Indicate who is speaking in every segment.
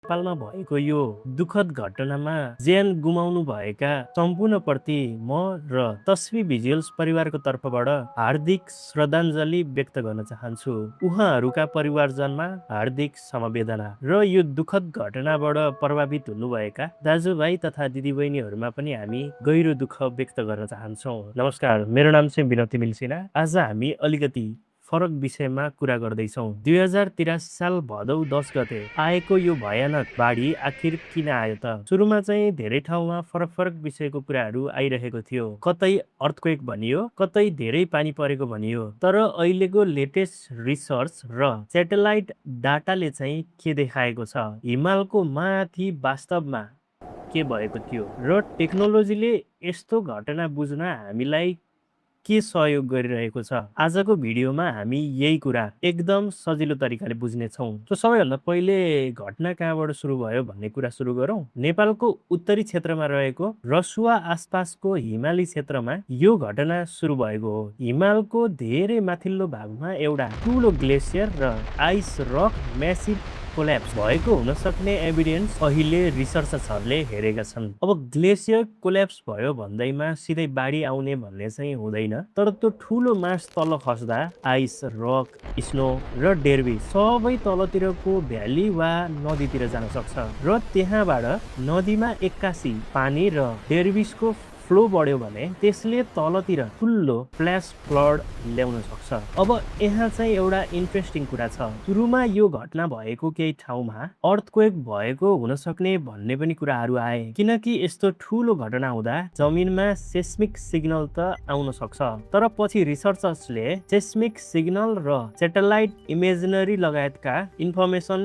Speaker 1: नेपालमा भएको यो दुखद घटनामा ज्यान गुमाउनु भएका सम्पूर्णप्रति म र तस्वी भिजुअल्स परिवारको तर्फबाट हार्दिक श्रद्धाञ्जली व्यक्त गर्न चाहन्छु। उहाँहरूका परिवारजनमा हार्दिक समवेदना र यो दुखद घटनाबाट प्रभावित हुनुभएका दाजुभाइ तथा दिदीबहिनीहरूमा पनि हामी गहिरो दुःख व्यक्त गर्न चाहन्छौँ। नमस्कार, मेरो नाम चाहिँ विनोद मिल्सिना। आज हामी अलिकति फरक विषयमा कुरा गर्दैछौँ। 2083 साल भदौ 10 गते आएको यो भयानक बाढी आखिर किन आयो त? सुरुमा चाहिँ धेरै ठाउँमा फरक फरक विषयको कुराहरू आइरहेको थियो। कतै अर्थक्वेक भनियो, कतै धेरै पानी परेको भनियो। तर अहिलेको लेटेस्ट रिसर्च र सेटेलाइट डाटाले चाहिँ के देखाएको छ? हिमालको माथि वास्तवमा के भएको थियो र टेक्नोलोजीले यस्तो घटना बुझ्न हामीलाई के सहयोग गरिरहेको छ? आजको भिडियोमा हामी यही कुरा एकदम सजिलो तरिकाले बुझ्नेछौँ। त सबैभन्दा पहिले घटना कहाँबाट सुरु भयो भन्ने कुरा सुरु गरौँ। नेपालको उत्तरी क्षेत्रमा रहेको रसुवा आसपासको हिमाली क्षेत्रमा यो घटना सुरु भएको हो। हिमालको धेरै माथिल्लो भागमा एउटा ठुलो ग्लेसियर र आइस रक म्यासिभ कोल्याप्स भएको हुन सक्ने एभिडेन्स अहिले रिसर्चर्सहरूले हेरेका छन्। अब ग्लेसियर कोल्याप्स भयो भन्दैमा सिधै बाढी आउने भन्ने चाहिँ हुँदैन, तर त्यो ठुलो मास तल खस्दा आइस, रक, स्नो र डेर्बी सबै तलतिरको भ्याली वा नदीतिर जान सक्छ र त्यहाँबाट नदीमा एक्कासी पानी र डेर्बिसको फ्लो बढ्यो भने त्यसले तलतिर ठुलो फ्ल्यास फ्लड ल्याउन सक्छ। अब यहाँ चाहिँ एउटा इन्ट्रेस्टिङ कुरा छ। सुरुमा यो घटना भएको केही ठाउँमा अर्थक्वेक भएको हुन सक्ने भन्ने पनि कुराहरू आए, किनकि यस्तो ठुलो घटना हुँदा जमिनमा सेस्मिक सिग्नल त आउन सक्छ। तर पछि रिसर्चर्सले सेस्मिक सिग्नल र सेटेलाइट इमेजनरी लगायतका इन्फर्मेसन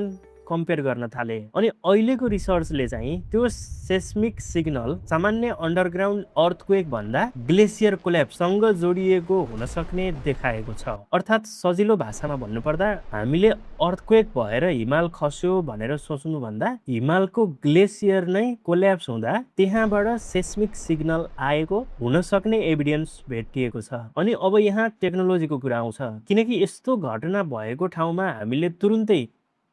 Speaker 1: कम्पेयर गर्न थाले अनि अहिलेको रिसर्चले चाहिँ त्यो सेस्मिक सिग्नल सामान्य अन्डरग्राउन्ड अर्थक्वेक भन्दा ग्लेसियर कोल्याप्ससँग जोडिएको हुन सक्ने देखाएको छ। अर्थात् सजिलो भाषामा भन्नुपर्दा हामीले अर्थक्वेक भएर हिमाल खस्यो भनेर सोच्नु भन्दा हिमालको ग्लेसियर नै कोल्याप्स हुँदा त्यहाँबाट सेस्मिक सिग्नल आएको हुन सक्ने एभिडेन्स भेटिएको छ। अनि अब यहाँ टेक्नोलोजीको कुरा आउँछ, किनकि यस्तो घटना भएको ठाउँमा हामीले तुरुन्तै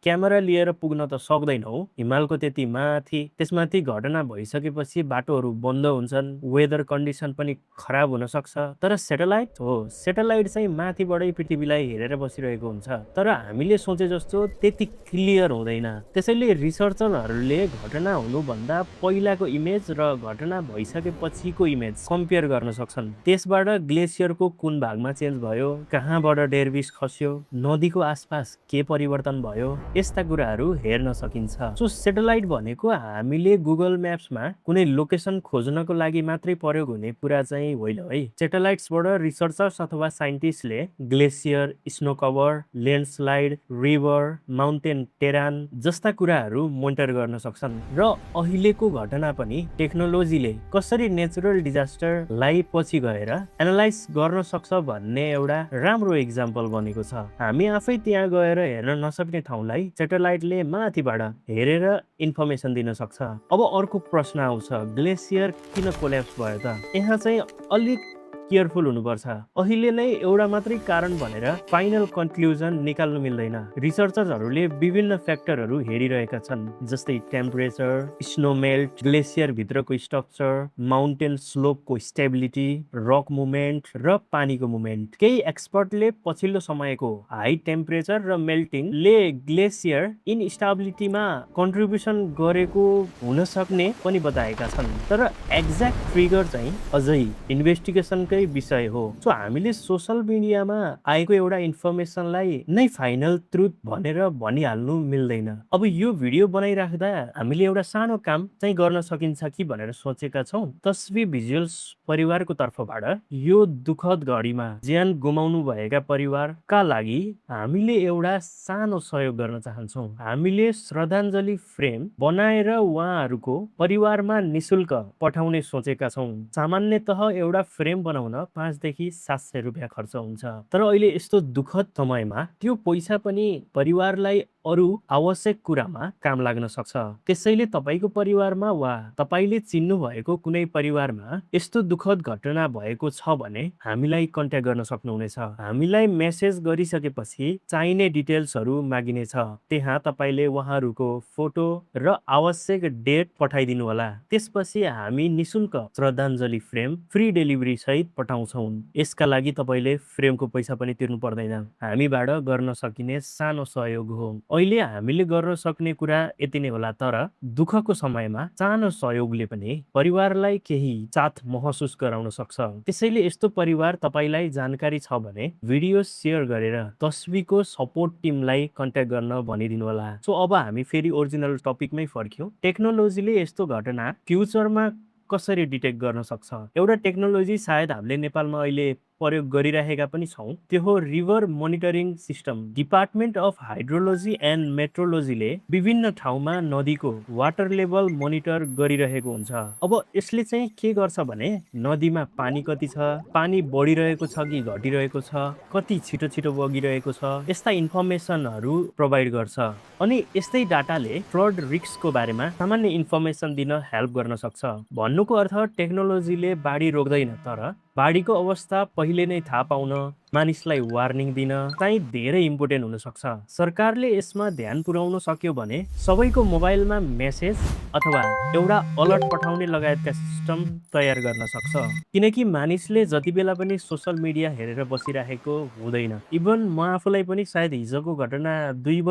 Speaker 1: क्यामेरा लिएर पुग्न त सक्दैनौँ। हिमालको त्यति माथि, त्यसमाथि घटना भइसकेपछि बाटोहरू बन्द हुन्छन्, वेदर कन्डिसन पनि खराब हुन सक्छ। तर सेटेलाइट हो, सेटेलाइट चाहिँ माथिबाटै पृथ्वीलाई हेरेर बसिरहेको हुन्छ, तर हामीले सोचे जस्तो त्यति क्लियर हुँदैन। त्यसैले रिसर्चरहरूले घटना हुनुभन्दा पहिलाको इमेज र घटना भइसकेपछिको इमेज कम्पेयर गर्न सक्छन्। त्यसबाट ग्लेसियरको कुन भागमा चेन्ज भयो, कहाँबाट डेर्बिस खस्यो, नदीको आसपास के परिवर्तन भयो, यस्ता कुराहरू हेर्न सकिन्छ। सो सेटेलाइट भनेको हामीले गुगल म्याप्समा कुनै लोकेसन खोज्नको लागि मात्रै प्रयोग हुने कुरा चाहिँ होइन है। सेटेलाइट्सबाट रिसर्चर्स अथवा साइन्टिस्टले glacier, snow cover, landslide, river, mountain terrain जस्ता कुराहरू मोनिटर गर्न सक्छन्। र अहिलेको घटना पनि टेक्नोलोजीले कसरी नेचुरल डिजास्टरलाई पछि गएर एनालाइज गर्न सक्छ भन्ने एउटा राम्रो इक्जाम्पल बनेको छ। हामी आफै त्यहाँ गएर हेर्न नसक्ने ठाउँलाई सेटेलाइटले माथिबाट हेरेर इन्फर्मेसन दिन सक्छ। अब अर्को प्रश्न आउँछ, ग्लेसियर किन कोल्याप्स भयो त? यहाँ चाहिँ अलिक केयरफुल हुनुपर्छ। अहिले नै एउटा मात्रै कारण भनेर फाइनल कन्क्लुजन निकाल्नु मिल्दैन। रिसर्चर्सहरूले विभिन्न फ्याक्टरहरू हेरिरहेका छन्, जस्तै टेम्परेचर, स्नो मेल्ट, ग्लेसियर भित्रको स्ट्रक्चर, माउन्टेन स्लोपको स्टेबिलिटी, रक मुभमेन्ट र पानीको मुभमेन्ट। केही एक्सपर्टले पछिल्लो समयको हाई टेम्परेचर र मेल्टिङले ग्लेसियर इनस्टेबिलिटीमा कन्ट्रिब्युसन गरेको हुन सक्ने पनि बताएका छन्। तर एक्ज्याक्ट ट्रिगर चाहिँ अझै इन्भेस्टिगेसनकै विषय हो। सो हामीले सोशल मिडियामा आएको एउटा इन्फर्मेसनलाई नै फाइनल ट्रुथ भनेर भनिहाल्नु मिल्दैन। अब यो भिडियो बनाइराख्दा हामीले एउटा सानो काम चाहिँ गर्न सकिन्छ कि भनेर सोचेका छौँ। तस्वी भिजुअल्स परिवारको तर्फबाट यो दुखद घडीमा ज्यान गुमाउनु भएका परिवारका लागि हामीले एउटा सानो सहयोग गर्न चाहन्छौँ। हामीले श्रद्धाञ्जली फ्रेम बनाएर उहाँहरूको परिवारमा निशुल्क पठाउने सोचेका छौँ। सामान्यतः एउटा फ्रेम बनाउने बचाउन 5 देखि 700 रुपियाँ खर्च हुन्छ। तर अहिले यस्तो दुःखद समयमा त्यो पैसा पनि परिवारलाई अरू आवश्यक कुरामा काम लाग्न सक्छ। त्यसैले तपाईँको परिवारमा वा तपाईँले चिन्नु भएको कुनै परिवारमा यस्तो दुःखद घटना भएको छ भने हामीलाई कन्ट्याक्ट गर्न सक्नुहुनेछ। हामीलाई मेसेज गरिसकेपछि चाहिने डिटेल्सहरू मागिनेछ। त्यहाँ तपाईँले उहाँहरूको फोटो र आवश्यक डेट पठाइदिनु होला। त्यसपछि हामी निशुल्क श्रद्धाञ्जली फ्रेम फ्री डेलिभरी सहित पठाउँछौँ। यसका लागि तपाईँले फ्रेमको पैसा पनि तिर्नु पर्दैन। हामीबाट गर्न सकिने सानो सहयोग हो। अहिले हामीले गर्न सक्ने कुरा यति नै होला, तर दुःखको समयमा सानो सहयोगले पनि परिवारलाई केही साथ महसुस गराउन सक्छ। त्यसैले यस्तो परिवार तपाईँलाई जानकारी छ भने भिडियो सेयर गरेर तस्वीको सपोर्ट टिमलाई कन्ट्याक्ट गर्न भनिदिनु होला। सो अब हामी फेरि ओरिजिनल टपिकमै फर्क्यौँ। टेक्नोलोजीले यस्तो घटना फ्युचरमा कसरी डिटेक्ट गर्न सक्छ? एउटा टेक्नोलोजी सायद हामीले नेपालमा अहिले प्रयोग गरिरहेका पनि छौँ, त्यो हो river monitoring system. Department of hydrology and मेट्रोलोजीले विभिन्न ठाउँमा नदीको वाटर लेभल मोनिटर गरिरहेको हुन्छ। अब यसले चाहिँ के गर्छ भने नदीमा पानी कति छ, पानी बढिरहेको छ कि घटिरहेको छ, कति छिटो छिटो बगिरहेको छ, यस्ता इन्फर्मेसनहरू प्रोभाइड गर्छ। अनि यस्तै डाटाले फ्लड रिस्कको बारेमा सामान्य इन्फर्मेसन दिन हेल्प गर्न सक्छ। भन्नुको अर्थ टेक्नोलोजीले बाढी रोक्दैन, तर बाढीको अवस्था पहिले नै थाहा पाउन, मानिसलाई वार्निङ दिन चाहिँ धेरै इम्पोर्टेन्ट हुन सक्छ। सरकारले यसमा ध्यान पुर्याउन सक्यो भने सबैको मोबाइलमा मेसेज अथवा एउटा अलर्ट पठाउने लगायतका सिस्टम तयार गर्न सक्छ। किनकि मानिसले जति बेला पनि सोसल मिडिया हेरेर बसिरहेको हुँदैन। इभन म आफूलाई पनि सायद हिजोको घटना 2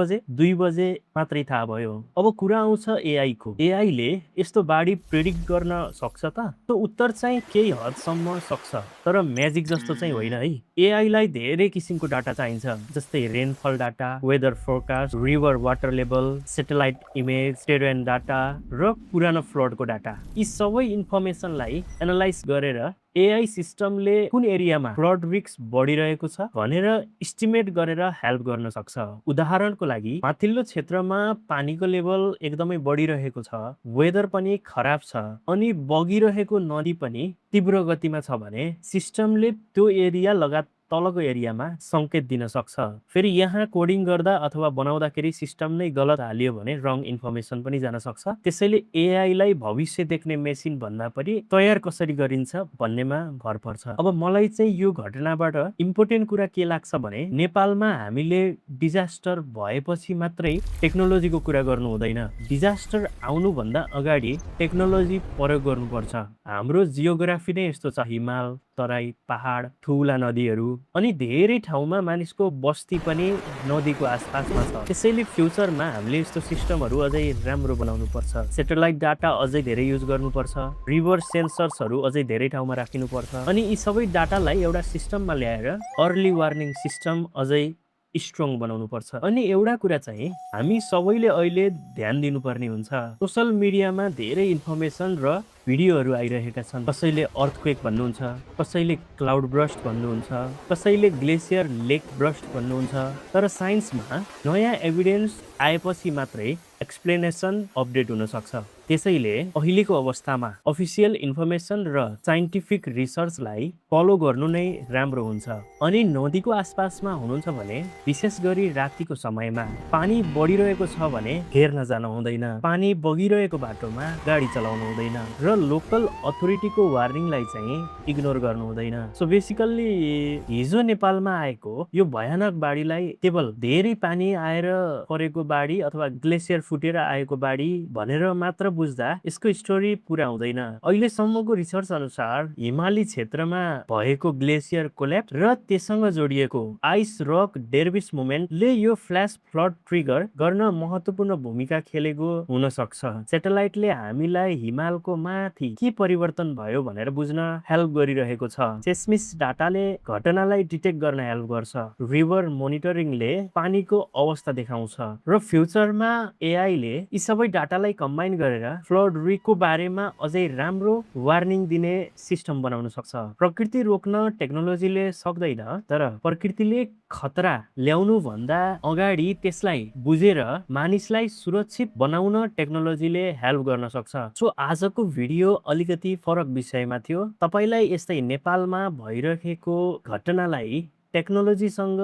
Speaker 1: बजे मात्रै थाहा भयो। अब कुरा आउँछ एआई को। एआईले यस्तो बाढी प्रेडिक्ट गर्न सक्छ त? उत्तर चाहिँ केही हदसम्म सक्छ, तर म्याजिक जस्तो चाहिँ होइन है। एआईलाई धेरै किसिमको डाटा चाहिन्छ, जस्तै rainfall data, weather forecast, river water level, satellite image, terrain data र पुरानो फ्लडको डाटा। यी सबै इन्फर्मेसनलाई एनालाइज गरेर एआई सिस्टमले कुन एरियामा फ्लड रिस्क बढिरहेको छ भनेर इस्टिमेट गरेर हेल्प गर्न सक्छ। उदाहरणको लागि माथिल्लो क्षेत्रमा पानीको लेभल एकदमै बढिरहेको छ, वेदर पनि खराब छ, अनि बगिरहेको नदी पनि तीव्र गतिमा छ भने सिस्टमले त्यो एरिया लगातार तलको एरियामा संकेत दिन सक्छ। फेरि यहाँ कोडिङ गर्दा अथवा बनाउँदाखेरि सिस्टम नै गलत हालियो भने रङ इन्फर्मेसन पनि जान सक्छ। त्यसैले एआईलाई भविष्य देख्ने मेसिन भन्दा पनि तयार कसरी गरिन्छ भन्नेमा भर पर्छ। अब मलाई चाहिँ यो घटनाबाट इम्पोर्टेन्ट कुरा के लाग्छ भने नेपालमा हामीले डिजास्टर भएपछि मात्रै टेक्नोलोजीको कुरा गर्नु हुँदैन। डिजास्टर आउनुभन्दा अगाडि टेक्नोलोजी प्रयोग गर्नुपर्छ। हाम्रो जियोग्राफी नै यस्तो छ, हिमाल, तराई, पहाड, ठुला नदीहरू, अनि धेरै ठाउँमा मानिसको बस्ती पनि नदीको आसपासमा छ। त्यसैले फ्युचरमा हामीले यस्तो सिस्टमहरू अझै राम्रो बनाउनु पर्छ। सेटेलाइट डाटा अझै धेरै युज गर्नुपर्छ। रिभर सेन्सर्सहरू अझै धेरै ठाउँमा राखिनुपर्छ। अनि यी सबै डाटालाई एउटा सिस्टममा ल्याएर अर्ली वार्निङ सिस्टम अझै स्ट्रङ बनाउनु पर्छ। अनि एउटा कुरा चाहिँ हामी सबैले अहिले ध्यान दिनुपर्ने हुन्छ। सोसल मिडियामा धेरै इन्फर्मेसन र भिडियोहरू आइरहेका छन्। कसैले अर्थक्वेक भन्नुहुन्छ, कसैले क्लाउड ब्रस्ट भन्नुहुन्छ, कसैले ग्लेसियर लेक ब्रस्ट भन्नुहुन्छ। तर साइन्समा नयाँ एभिडेन्स आएपछि मात्रै एक्सप्लेनेसन अपडेट हुन सक्छ। त्यसैले अहिलेको अवस्थामा अफिसियल इन्फर्मेसन र साइन्टिफिक रिसर्चलाई फलो गर्नु नै राम्रो हुन्छ। अनि नदीको आसपासमा हुनुहुन्छ भने विशेष गरी रातिको समयमा पानी बढिरहेको छ भने हेर्न जान हुँदैन। पानी बगिरहेको बाटोमा गाडी चलाउनु हुँदैन र लोकल अथोरिटीको वार्निङलाई चाहिँ इग्नोर गर्नु हुँदैन। सो बेसिकल्ली हिजो नेपालमा आएको यो भयानक बाढीलाई केवल धेरै पानी आएर परेको बाढी अथवा ग्लेसियर फुटेर आएको बाढी भनेर मात्र बुझ्दा यसको स्टोरी पुरा हुँदैन। अहिलेसम्मको रिसर्च अनुसार हिमाली क्षेत्रमा भएको ग्लेसियर कोल्याप्स र त्यससँग जोडिएको आइस रक डेर्बिस मुभमेन्टले यो फ्ल्यास फ्लड ट्रिगर गर्न महत्त्वपूर्ण भूमिका खेलेको हुन सक्छ। सेटेलाइटले हामीलाई हिमालको माथि के परिवर्तन भयो भनेर बुझ्न हेल्प गरिरहेको छ। सेस्मिस डाटाले घटनालाई डिटेक्ट गर्न हेल्प गर्छ। रिभर मोनिटरिङले पानीको अवस्था देखाउँछ र फ्युचरमा एआईले यी सबै डाटालाई कम्बाइन गरेर फ्लड रिस्कको बारेमा अझै राम्रो वार्निङ दिने सिस्टम बनाउन सक्छ। प्रकृति रोक्न टेक्नोलोजीले सक्दैन, तर प्रकृतिले खतरा ल्याउनु भन्दा अगाडि त्यसलाई बुझेर मानिसलाई सुरक्षित बनाउन टेक्नोलोजीले हेल्प गर्न सक्छ। सो आजको भिडियो भिडियो अलिकति फरक विषयमा थियो। तपाईलाई यस्तै नेपालमा भइरहेको घटनालाई टेक्नोलोजीसँग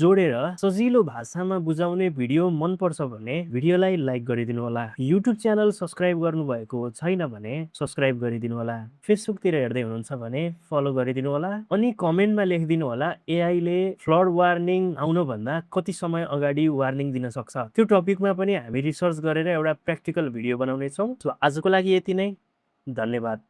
Speaker 1: जोडेर सजिलो भाषामा बुझाउने भिडियो मनपर्छ भने भिडियोलाई लाइक गरिदिनु होला। युट्युब च्यानल सब्स्क्राइब गर्नुभएको छैन भने सब्स्क्राइब गरिदिनु होला। फेसबुकतिर हेर्दै हुनुहुन्छ भने फलो गरिदिनु होला। अनि कमेन्टमा लेखिदिनु होला एआईले फ्लड वार्निङ आउनुभन्दा कति समय अगाडि वार्निङ दिन सक्छ। त्यो टपिकमा पनि हामी रिसर्च गरेर एउटा प्र्याक्टिकल भिडियो बनाउने छौँ। सो आजको लागि यति नै। धन्यवाद।